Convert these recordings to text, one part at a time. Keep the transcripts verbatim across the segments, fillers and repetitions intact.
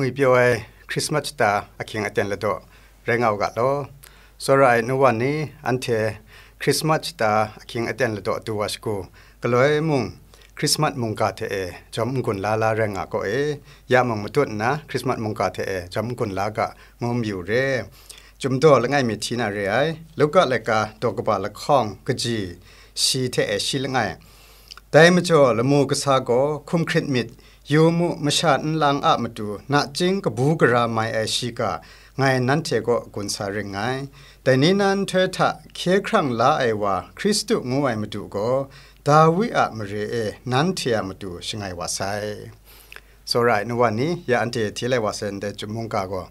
Ngwi pyaw ai Christmas shata ahkying aten ladaw rai nga u ga law. Tsawra ai nu wa ni, anhte Christmas shata ahkying aten ladaw du wa shagu, galoi mung Christmas mungga hte e jawm n-gun la la rai nga gaw e, ya mung matut nna Christmas mungga hte e jawm n-gun la ga, ngu mayu re. Chyum daw langai mi hti na re ai, Luka laika daw kaba lahkawng kaji shi hte e shi langai. Dai majaw lamu kasa gaw hkum hkrit myit, yu mu, masha nlang a matu nachying kabu gara mai ai shiga ngai nanhte kaw gun sa ring ngai. Dai ni na nhtoi hta hkye hkrang la ai wa Hkristu ngu ai Madu gaw, Dawi a mare e nanhte a matu shangai wa sai. Tsawra ai nu wa ni, ya anhte hti lai wa sai ndai chyum mungga gaw,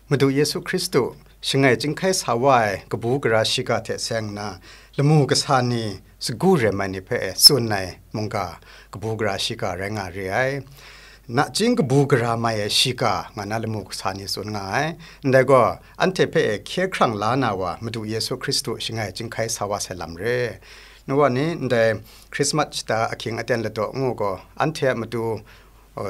Madu Yesu Hkristu shangai chyinghkai sa wa ai kabu gara shiga hte seng nna, lamu kasa ni sagu rem ai ni hpe tsun ai mungga kabu gara shiga rai nga re ai. Nachying kabu gara mai ai shiga nga na lamu kasa ni tsun nga ai. Ndai gaw, anhte hpe hkye hkrang la na wa Madu Yesu Hkristu shangai chyinghkai sa wa sai lam re. Nu wa ni, ndai Christmas shata ahkying aten ladaw ngu gaw, anhte a matu, o,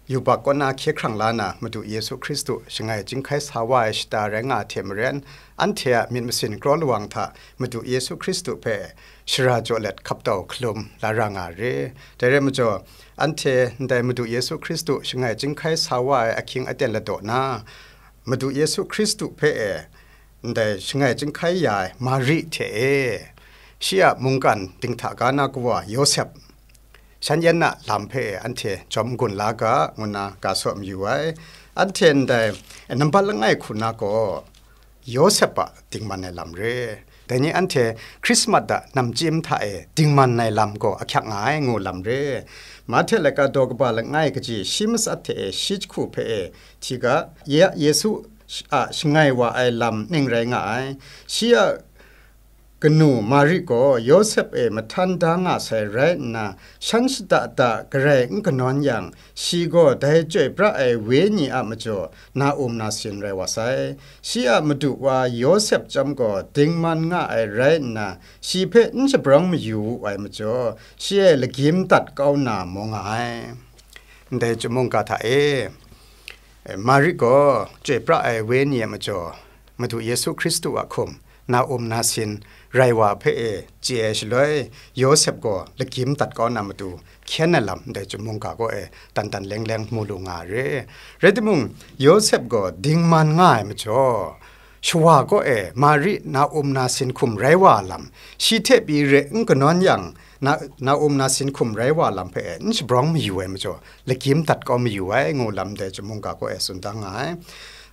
yubak kaw na hkye hkrang la na Madu Yesu Hkristu shangai chyinghkai sa wa ai shata rai nga ai hte maren, anhte a myit masin kraw lawang hta Madu Yesu Hkristu hpe shara jaw let hkap tau hkalum la ra nga re. Dai rai majaw, anhte ndai Madu Yesu Hkristu shangai chyinghkai sa wa ai ahkying aten ladaw na, Madu Yesu Hkristu hpe e ndai shangai chyinghkai ya ai Mari hte e, shi a mungkan dinghta ga na kawa Yawsep, shan yan a lam hpe e anhte jawm n-gun la ga, ngu nna ga saw mayu ai. Anhte ndai nambat langai hku na gaw Yawsep a dingman ai lam re. Dai ni anhte Hkrismat a namchyim hta e dingman ai lam gaw ahkyak nga ai, ngu lam re. Mahte laika daw kaba langai kaji shi matsat hte e shi jahku hpe e hti ga, ya Yesu a shangai wa ai lam ning rai nga ai. Shi a kanu Mari gaw Yawsep e mahtan da nga sai rai nna, shan shada da garai n kanawn yang, shi gaw dai chyoi pra ai Wenyi a majaw na um na sin rai wa sai. Shi a madu wa Yawsep chyawm gaw dingman nga ai rai nna, shi hpe n shabrawng mayu wu ai majaw, shi e lagyim dat kau na maw nga ai. Ndai chyum mungga hta e, Mari gaw chyoi pra ai Wenyi a majaw, Madu Yesu Hkristu a hkum na um na sin rai wa hpe e chye ai shaloi, Yawsep gaw lagyim dat kau na matu hkyen ai lam ndai chyum mungga kaw e dan dan leng leng mu lu nga re. Rai timung, Yawsep gaw dingman nga ai majaw, shawa kaw e Mari na um na sin hkum rai wa lam, shi hte pyi re n kanawn yang, na, na um na sin hkum rai wa lam hpe e n shabrawng mayu ai majaw, lagyim dat kau mayu ai, ngu lam ndai chyum mungga kaw e tsun da nga ai.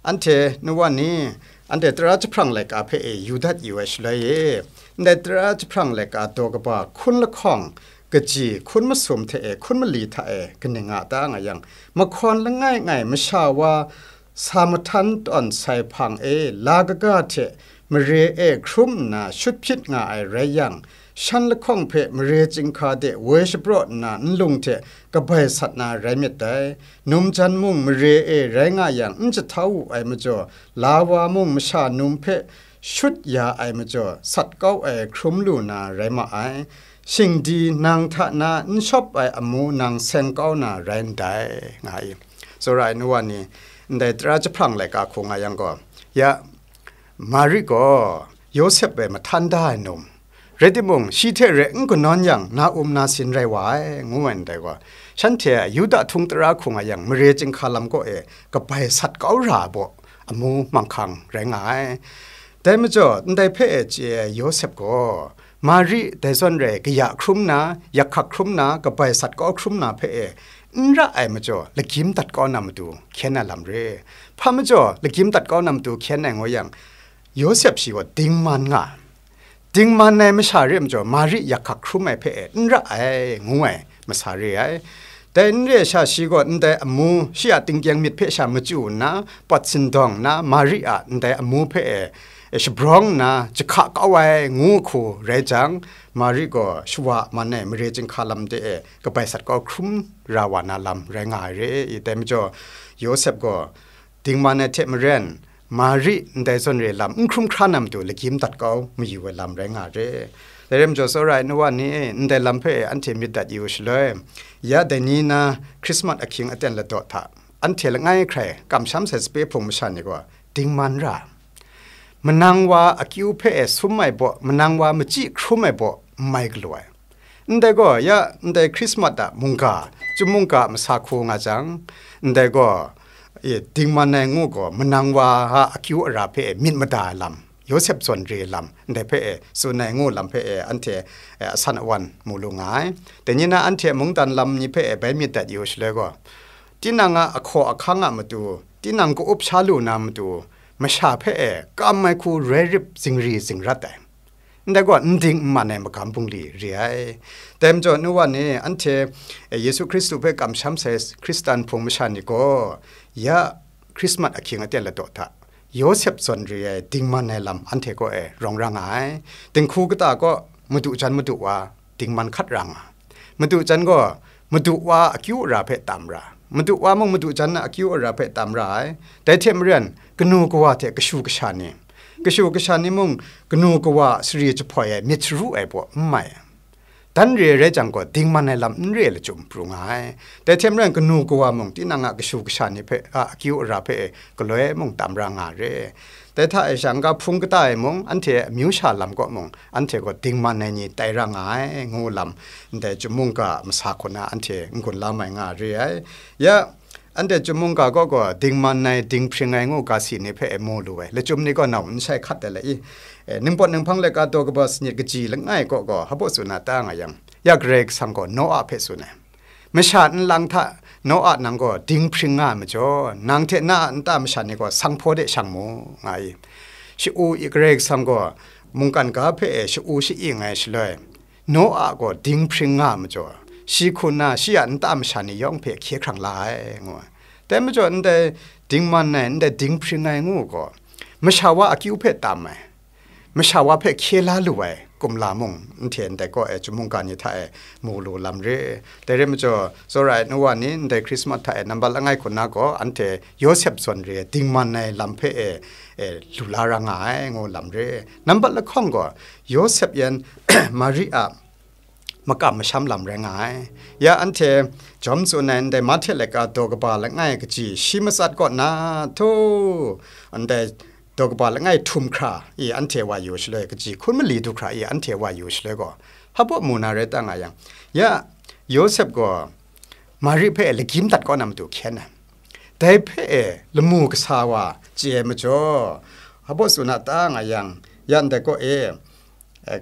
Anhte nu wa ni, anhte tara jahprang laika hpe e yu dat yu ai shaloi e, ndai tara jahprang laika daw kaba hkun lahkawng kaji hkun masum hte e hkun mali hta e kaning nga ta nga yang, mahkawn langai ngai masha wa sa mahtan tawn sai hpang e la kaga hte mare e hkrum nna shut hpyit nga ai rai yang, shan lahkawng hpe mare chyinghka de woi shapraw nna nlung hte kabai sat na rai myit dai. Num jan mung mare e rai nga yang n jahtau wu ai majaw, la wa mung masha num hpe shut ya ai majaw, sat kau ai hkrum lu na rai ma ai. Shingdi nang hta na n shawp ai amu nang seng kau na rai ndai, nga i. Tsawra ai nu wa ni, ndai tara jahprang laika hku nga yang gaw, ya, Mari gaw Yawsep e mahtan da ai num, rai timung, shi hte re n kanawn yang, na um na sin rai wa ai, ngu ai ndai gaw, shanhte Yuda htung tara hku nga yang, mare chyinghka lam kaw e kabai sat kau ra ai baw, amu manghkang rai nga ai. Dai majaw, ndai hpe e chye ai Yawsep gaw, Mari dai zawn rai kaya hkrum na, yakhak hkrum na, kabai sat kau hkrum na hpe e n ra ai majaw, lagyim dat kau na matu hkyen na lam re. Hpa majaw, lagyim dat kau na matu hkyen ai ngu yang, Yawsep shi gaw dingman nga ai. Dingman ai masha re majaw, Mari yakhak hkrum ai hpe e n ra ai, ngu ai masa re ai. Dai n re ai sha, shi gaw ndai amu shi a tingkyang myit hpe sha machyu nna, pawt sindawng nna, Mari a ndai amu hpe e, e shabrawng nna, jahka kau ai, ngu hku rai jang, Mari gaw shawa man e mare chyinghka lam de e kabai sat kau hkrum ra wa na lam rai nga ai re i. Dai majaw, Yawsep gaw dingman ai hte maren, Mari ndai zawn re lam n hkrum hkra na matu lagyim dat kau mayu ai lam rai nga re. Dai rai majaw, tsawra ai nu wa ni, ndai lam hpe anhte myit dat yu shaloi, ya dai ni na Hkrismat ahkying aten ladaw hta, anhte langai hkrai kamsham sai sape hpung masha ni gaw dingman ra. Manang wa akyu hpe e sum ai baw, manang wa machyi hkrum ai baw n mai galaw ai. Ndai gaw, ya, ndai Hkrismat a mungga, chyum mungga a masa hku nga jang, ndai gaw, e, dingman ai ngu gaw, manang wa a akyu ara hpe e myit mada ai lam, Yawsep zawn re ai lam, ndai hpe e tsun ai ngu lam hpe e anhte, e, asan awan mu lu nga ai. Dai ni na anhte mungdan lam ni hpe e bai myit dat yu shaloi gaw, tinang a ahkaw ahkang a matu, tinang ka-up sha lu na matu, masha hpe e kam ai hku rai rip zingri zingrat ai. Ndai gaw, n ding n man ai magam bungli re ai. Dai majaw, nu wa ni, anhte, e, Yesu Hkristu hpe kamsham sai Hkristan hpung masha ni gaw, ya Hkrismat ahkying aten ladaw hta, Yawsep zawn re ai dingman ai lam anhte kaw e rawng ra nga ai. Dinghku kata kaw madu jan madu wa dingman hkat ra nga. Madu jan gaw madu wa akyu ara hpe tam ra, madu wa mung madu jan a akyu ara hpe tam ra ai. Dai hte maren, kanu kawa hte kashu kasha ni, kashu kasha ni mung kanu kawa sari jahpoi ai myit sharu ai baw n mai. Dan re ai rai jang gaw, dingman ai lam n re ai lachyum pru nga ai. Dai hte maren, kanu kawa mung tinang a kashu kasha ni hpe, a akyu ara hpe e galoi mung tam ra nga re. Dai hta e sha, n-ga hpung kata e mung, anhte amyu sha lam kaw mung, anhte gaw dingman ai ni tai ra nga ai, ngu lam, ndai chyum mungga masa hku na anhte n-gun la mai nga re ai. Ya, anhte chyum mungga kaw gaw, dingman ai, dinghpring ai ngu ga si ni hpe e mu lu ai. Lachyum ni gaw nau n shai hkat ai le i, e, ningpawt ninghpang laika daw kaba sanit kaji langai kaw gaw, hpa baw tsun na ta nga yang, ya Karai Kasang gaw Noa hpe tsun ai. Masha nlang hta Noa nang gaw dinghpring nga ai majaw, nang hte na a nta masha ni gaw sanghpaw de shang mu, nga i. Sha-u i Karai Kasang gaw mungkan ga hpe e sha-u sha-ing ai shaloi, Noa gaw dinghpring nga ai majaw, shi hku nna shi a nta masha ni yawng hpe hkye hkrang la ai, ngu ai. Dai majaw, ndai dingman ai, ndai dinghpring ai ngu gaw, masha wa akyu hpe tam ai, masha wa hpe hkye la lu ai kumla mung, nhtye ndai kaw e chyum mungga ni hta e mu lu lam re. Dai rai majaw, tsawra ai nu wa ni, ndai Hkrismat hta e nambat langai hku na gaw, anhte Yawsep zawn re ai dingman ai lam hpe e, e, lu la ra nga ai, ngu lam re. Nambat lahkawng gaw, Yawsep yan Mari a makam masham lam rai nga ai. Ya anhte jawm tsun ai ndai Mahte laika daw kaba langai kaji shi matsat kaw na, htu, ndai daw kaba langai htum hkra i anhte wa yu shaloi, kaji hkun mali du hkra i anhte wa yu shaloi gaw, hpa baw mu na rai ta nga yang, ya Yawsep gaw Mari hpe lagim dat kaw na matu hkyen ai. Dai hpe e lamu kasa wa chye ai majaw, hpa baw tsun a ta nga yang, ya ndai kaw e, e,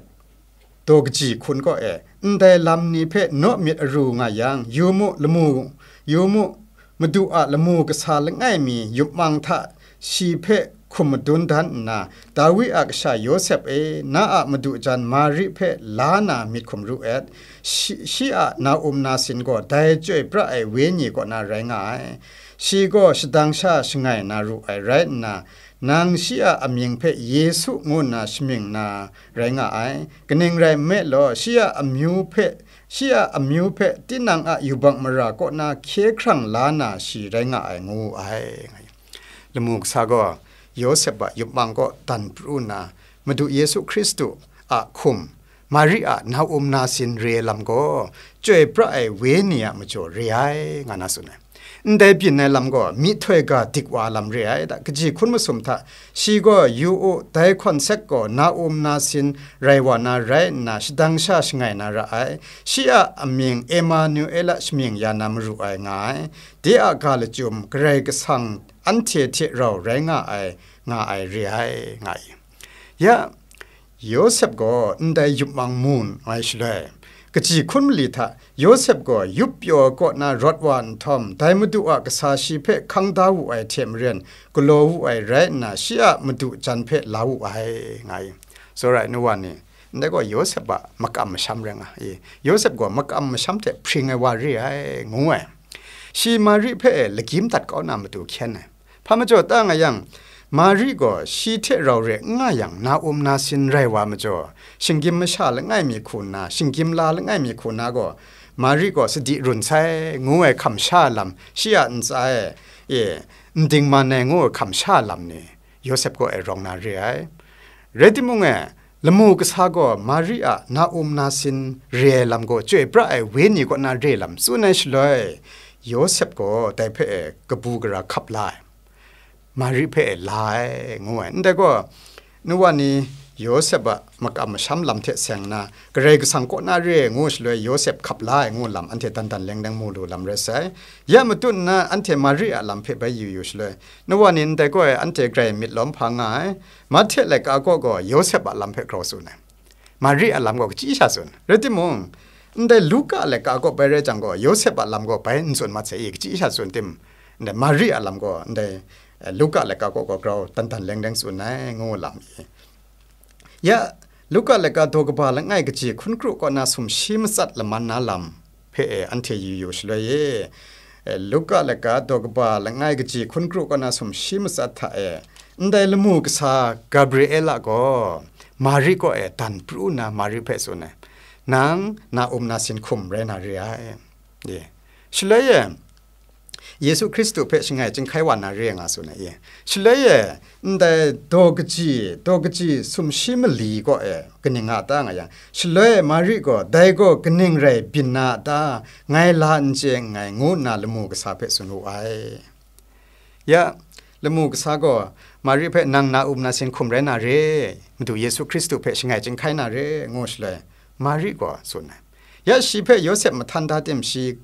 daw kaji hkun kaw e, ndai lam ni hpe naw myit aru nga yang, yu mu, lamu, yu mu, Madu a lamu kasa langai mi yup mang hta shi hpe hkum madun dan nna, Dawi a kasha Yawsep e, na a madu jan Mari hpe la na myit hkum ru et, shi, shi a na-um nasin gaw dai Chyoi pra ai Wenyi kaw na rai nga ai. Shi gaw shadang sha shangai na ru ai rai nna, nang shi a amying hpe Yesu ngu nna shamying na rai nga ai. Kaning rai nme law, shi a amyu hpe, shi a amyu hpe tinang a yubak mara kaw na hkye hkrang la na shi rai nga ai, ngu wu ai. Lamu kasa gaw Yawsep a yup mang kaw dan pru nna, Madu Yesu Hkristu a hkum, Mari a na-um nasin re ai lam gaw, Chyoi pra ai Wenyi a majaw re ai, nga na tsun ai. Ndai byin ai lam gaw myihtoi ga dik wa lam re ai, da, kaji hkun masum hta, shi gaw, yu u, dai hkawn sek gaw na-um nasin rai wa na rai nna, shadang sha shangai na ra ai, shi a amying Emanuela shamying ya na maru ai nga ai, de a ga lachyum Karai Kasang anhte hte rau rai nga ai, nga ai re ai, nga i. Ya, Yawsep gaw ndai yup mang mu ai shaloi, kaji hkun mali hta Yawsep gaw yup pyaw kaw na rawt wa nhtawm, dai Madu a kasa shi hpe hkang da wu ai hte maren, galaw wu ai rai nna, shi a madu jan hpe la wu ai, nga i. Tsawra ai nu wa ni, ndai gaw Yawsep a makam masham rai nga i. Yawsep gaw makam masham hte hpring ai wa re ai, ngu ai. Shi Mari hpe lagim dat kau na matu hkyen ai. Hpa majaw ta nga yang, Mari gaw shi hte rau re n nga yang, na-um nasin rai wa majaw, shinggyim masha langai mi hku nna, shinggyim la langai mi hku nna gaw, Mari gaw sadi run sai, ngu ai hkam sha lam, shi a ntsa e, e, n dingman ai ngu ai hkam sha lam ni, Yawsep kaw e rawng na re ai. Rai timung e, lamu kasa gaw Mari a na-um nasin re ai lam gaw Chyoi pra ai Wenyi kaw na re lam tsun ai shaloi, Yawsep gaw dai hpe e kabu gara hkap la ai, Mari hpe e la ai, ngu ai. Ndai gaw, nu wa ni Yawsep a makam masham lam hte seng nna, Karai Kasang kaw na re ai ngu shaloi, Yawsep hkap la ai ngu lam, anhte dan dan leng leng mu lu lam rai sai. Ya matut nna, anhte Mari a lam hpe bai yu yu shaloi, nu wa ni ndai gaw e anhte grai myit lawm hpa nga ai. Mahte laika kaw gaw Yawsep a lam hpe grau tsun ai. Mari a lam gaw kachi sha tsun. Rai timung, ndai Luka laika kaw bai rai jang gaw, Yawsep a lam gaw bai n tsun mat sai, i kachi sha tsun tim, ndai Mari a lam gaw, ndai, eh, Luka laika kaw gaw grau dan dan leng leng tsun ai, ngu lam i. Ya, Luka laika daw kaba langai kaji hkun kru kaw na sumshi matsat laman na lam hpe e anhte yu yu shaloi e, eh, Luka laika daw kaba langai kaji hkun kru kaw na sumshi matsat hta e, ndai lamu kasa Gabriela gaw Mari kaw e dan pru nna Mari hpe tsun ai, "Nang na um na sin hkum rai na re ai." Ye. Shaloi e, Yesu Hkristu hpe shangai chyinghkai wa na re nga tsun ai, ye. Shaloi e, ndai daw kaji, daw kaji sumshi mali kaw e kaning nga ta nga yang, shaloi Mari gaw, "Dai gaw kaning rai byin na a ta, ngai la n chye nngai," ngu nna lamu kasa hpe tsun wu ai. Ya, lamu kasa gaw Mari hpe, "Nang na um na sin hkum rai na re, Madu Yesu Hkristu hpe shangai chyinghkai na re," ngu shaloi, Mari gaw tsun ai. Ya, shi hpe Yawsep mahtan da tim, shi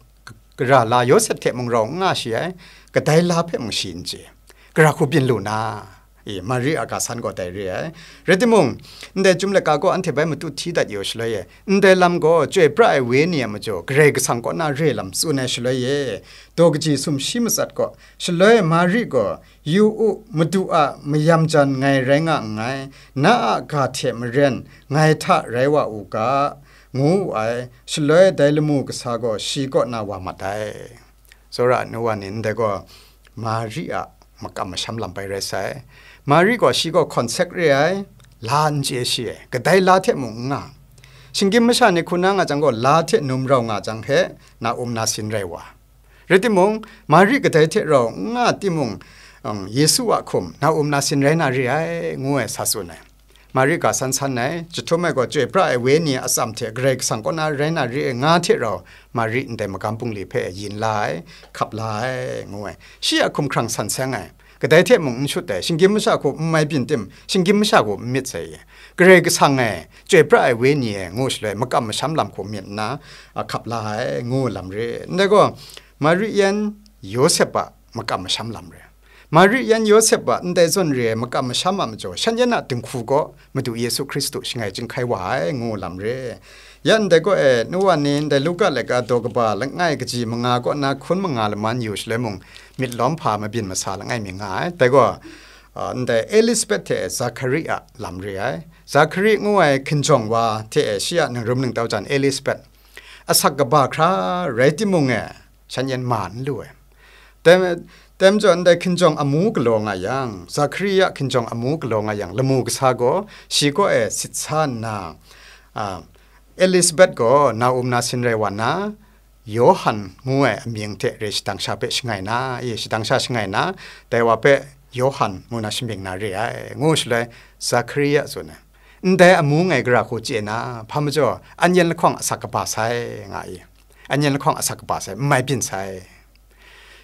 gara la Yawsep hte mung rau n nga shi ai, kadai la hpe mung shi n chye, gara hku byin lu na, e, Mari a ga san gaw dai re ai. Rai timung, ndai Chyum laika gaw anhte bai matut hti dat yu shaloi e, ndai lam gaw Chyoi pra ai Wenyi a majaw Karai Kasang kaw na re lam tsun ai shaloi e, daw kaji sumshi matsat gaw, shaloi Mari gaw, "Yu u, Madu a mayam jan ngai rai nga nngai, na a ga hte maren ngai hta rai wa u ga," ngu wu ai. Shaloi dai lamu kasa gaw shi kaw na wa mat ai. Tsawra ai nu wa ni, ndai gaw Mari a makam masham lam bai rai sai. Mari gaw shi gaw hkawn sek re ai, la n chye shi ai, kadai la hte mung n nga. Shinggyim masha ni hku na nga jang gaw, la hte num rau nga jang hpe, na um na sin rai wa. Rai timung, Mari kadai hte rau n nga timung, um, Yesu a hkum, na um na sin rai na re ai, ngu ai sa tsun ai. Mari ga san san ai, jahtum ai gaw Chyoi pra ai Wenyi a atsam hte Karai Kasang kaw na rai na re ai nga hte rau, Mari ndai magam bungli hpe yin la ai, hkap la ai, ngu ai. Shi a hkumhkrang san seng ai, kadai hte mung n shut ai, shinggyim masha hku n mai byin tim, shinggyim masha hku n myit sai, Karai Kasang e, Chyoi pra ai Wenyi e, ngu shaloi, makam masham lam hku myit nna, a, hkap la ai, ngu lam re. Ndai gaw, Mari yan Yawsep a makam masham lam re. Mari yan Yawsep a ndai zawn re ai makam masham a majaw, shan yan a dinghku gaw Madu Yesu Hkristu shangai chyinghkai wa ai, ngu lam re. Ya ndai gaw e, nu wa ni ndai Luka laika daw kaba langai kaji manga kaw na hkun manga laman yu shaloi mung, myit lawm hpa mabyin masa langai mi nga ai. Dai gaw, a, ndai Elisabet hte Zakari a lam re ai. Zakari ngu ai hkinjawng wa hte e shi a ningrum ningtau jan Elisabet asak kaba hkra rai timung e, shan yan ma n lu ai. Tem, tem jaw ndai hkinjawng amu galaw nga yang, Zakari a hkinjawng amu galaw nga yang, lamu kasa gaw shi kaw e sit sa nna, a, Elisabet gaw na um na sin rai wa nna, Yawhan ngu ai amying hte re shadang sha hpe shangai na, e, shadang sha shangai na, dai wa hpe Yawhan ngu na shamying na re ai, ngu shaloi Zakari a tsun ai. Ndai amu ngai gara hku chye na, hpa majaw, an yan lahkawng asak kaba sai, nga i. An yan lahkawng asak kaba sai, n mai byin sai.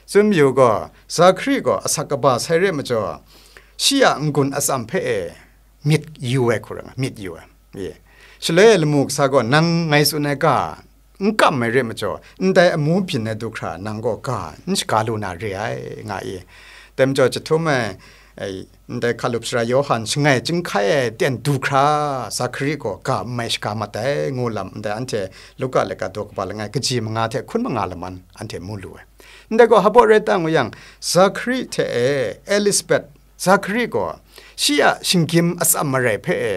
Tsun mayu gaw, Zakari gaw asak kaba sai re majaw, shi a n-gun atsam hpe e myit yu ai hku rai nga, myit yu ai. E. Shaloi lamu kasa gaw, "Nang ngai tsun ai ga, n kam ai re majaw, ndai amu byin ai du hkra nang gaw ga n shaga lu na re ai," nga i. Dai majaw, jahtum ai, ai, ndai hkalup sara Yawhan shangai chyinghkai ai ten du hkra, Zakari gaw ga n mai shaga mat ai, ngu lam ndai anhte Luka laika daw kaba langai kaji manga hte hkun manga laman anhte mu lu ai. Ndai gaw, hpa baw rai ta ngu yang, Zakari hte e Elisabet, Zakari gaw shi a shinggyim atsam marai hpe e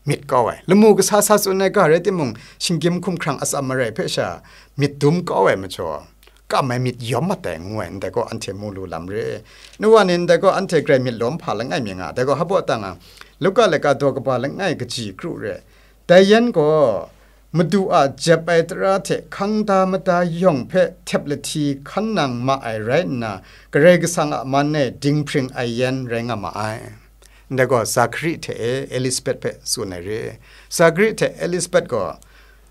myit kau ai. Lamu kasa sa tsun ai ga rai timung, shinggyim hkumhkrang atsam marai hpe sha myit dum kau ai majaw, kam ai myit yawm mat ai, ngu ai, ndai gaw anhte mu lu lam re. Nu wa ni ndai gaw anhte grai myit lawm hpa langai mi nga, dai gaw hpa baw ta nga, Luka laika daw kaba langai kaji kru re. Dai yan gaw, Madu a jep ai tara hte hkang da mada yawng hpe htep lahti hkan nang ma ai rai nna, Karai Kasang a man e dinghpring ai yan rai nga ma ai. Ndai gaw, Zakari hte e Elisabet hpe tsun ai re. Zakari hte Elisabet gaw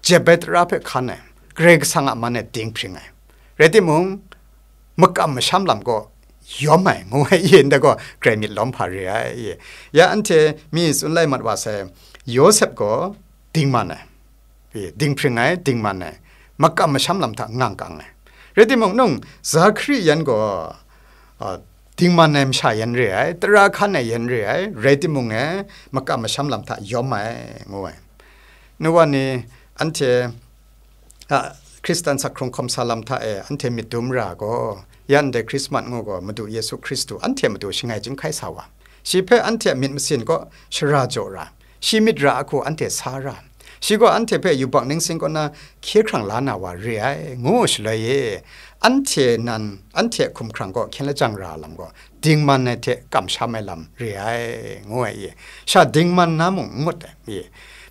jep ai tara hpe hkan ai, Karai Kasang a man e dinghpring ai. Rai timung, makam masham lam gaw yawm ai, ngu ai, i ndai gaw grai myit lawm hpa re ai, i. Ya anhte mi tsun lai mat wa sai, Yawsep gaw dingman ai, i, dinghpring ai, dingman ai, makam masham lam hta ngang kang ai. Rai timung, nung Zakari yan gaw, a, dingman ai masha yan re ai, tara hkan ai yan re ai, rai timung e, makam masham lam hta yawm ai, ngu ai. Nu wa ni, anhte, a, Hkristan sak hkrung hkawm sa lam hta e anhte myit dum ra gaw, ya ndai Hkrismat ngu gaw Madu Yesu Hkristu anhte matu shangai chyinghkai sa wa, shi hpe anhte a myit masin kaw shara jaw ra, shi myit ra ahku anhte sa ra, shi gaw anhte hpe yubak ningsin kaw na hkye hkrang la na wa re ai, ngu shaloi e, anhte nan, anhte a hkumhkrang kaw hkyen lajang ra lam gaw, dingman ai hte kamsham ai lam re ai, ngu ai, i. Sha dingman na mung n ngut ai, i.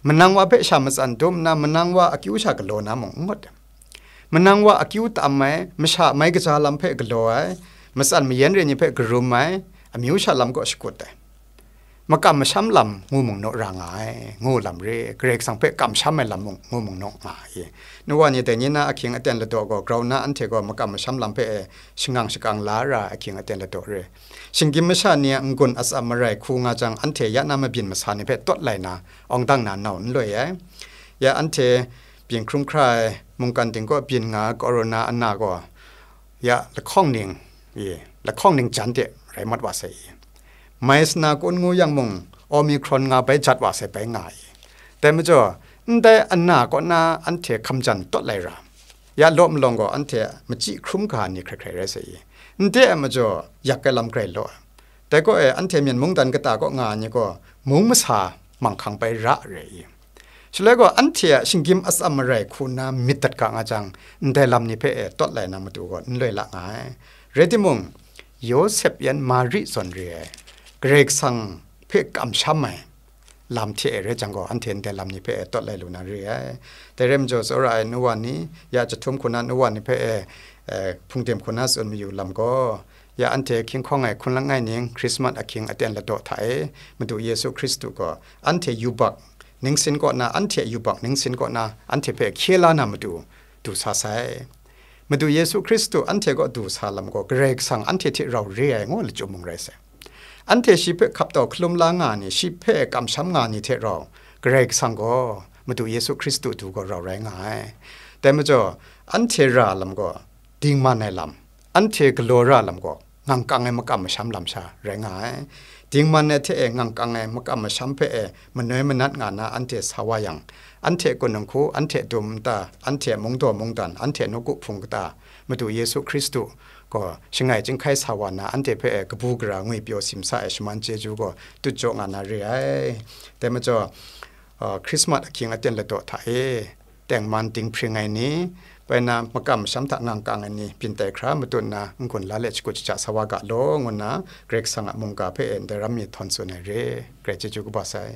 Manang wa hpe sha matsan dum nna, manang wa akyu sha galaw na mung n ngut ai. Manang wa akyu tam ai, masha mai kaja lam hpe galaw ai, matsan mayan re ni hpe karum ai, amyu sha lam kaw shakut ai, makam masham lam ngu mung naw ra nga ai, ngu lam re, Karai Kasang hpe kamsham ai lam mung ngu mung naw nga ai. Nu wa ni, dai ni na ahkying aten ladaw gaw, grau na anhte gaw makam masham lam hpe e shangang shakang la ra ai ahkying aten ladaw re. Shinggyim masha ni a n-gun atsam marai hku nga jang, anhte ya na mabyin masa ni hpe tawt lai na, awng dang na nau n loi ai. Ya anhte byin hkrum hkra ai mungkan ting kaw byin nga ai corona ana gaw, ya lahkawng ning, i, lahkawng ning jan de rai mat wa sai, i. Mai sana kun ngu yang mung, Omicron nga bai jat wa sai bai nga, i. Dai majaw, ndai ana kaw na anhte hkamjan tawt lai ra, ya law malawng gaw anhte machyi hkrum ga ai ni hkrai hkrai rai sai, i. Nde ai majaw, yak ai lam grai law ai. Dai kaw e, anhte myen mungdan kata kaw nga ai ni gaw, mung masa manghkang bai ra re, i. Shaloi gaw, anhte a shinggyim atsam marai hku nna myit dat ga nga jang, ndai lam ni hpe e tawt lai na matu gaw n loi la nga ai. Rai timung, Yawsep yan Mari zawn re ai, Karai Kasang hpe kamsham ai lam hte e rai jang gaw, anhte ndai lam ni hpe e tawt lai lu na re ai. Dai rai majaw, tsawra ai nu wa ni, ya chyahtum hku na nu wa ni hpe e, e, hpungdim hku na tsun mayu lam gaw, ya anhte hkying hkawng ai hkun langai ning Hkrismat ahkying aten ladaw hta e, Madu Yesu Hkristu gaw anhte yubak ningsin kaw na, anhte yubak ningsin kaw na, anhte hpe hkye la na matu du sa sai. Madu Yesu Hkristu anhte kaw du sa lam gaw, Karai Kasang anhte hte rau re ai ngu lachyum mung rai sai. Anhte shi hpe hkap tau hkalum la nga ai ni, shi hpe kamsham nga ai ni hte rau, Karai Kasang gaw Madu Yesu Hkristu du gaw rau rai nga ai. Dai majaw, anhte ra lam gaw, dingman ai lam, anhte galaw ra lam gaw, ngang kang ai makam masham lam sha rai nga ai. Dingman ai hte e ngang kang ai makam masham hpe e manoi manat nga na anhte sa wa yang, anhte kunung hku, anhte dum nta, anhte mungdaw mungdan, anhte nawku hpung kata, Madu Yesu Hkristu gaw shangai chyinghkai sa wa na, anhte hpe e kabu gara ngwipyaw simsa ai shaman chyeju gaw tut jaw nga na re ai. Dai majaw, uh, Hkrismat ahkying aten ladaw hta e, tengman dinghpring ai ni, bai na makam masham hta ngang kang ai ni, byin tai hkra matut nna, n-gun la let shakut shaja sa wa ga law, ngu nna, Karai Kasang a mungga hpe e ndai ram mi htawn tsun ai re, grai chyeju kaba sai.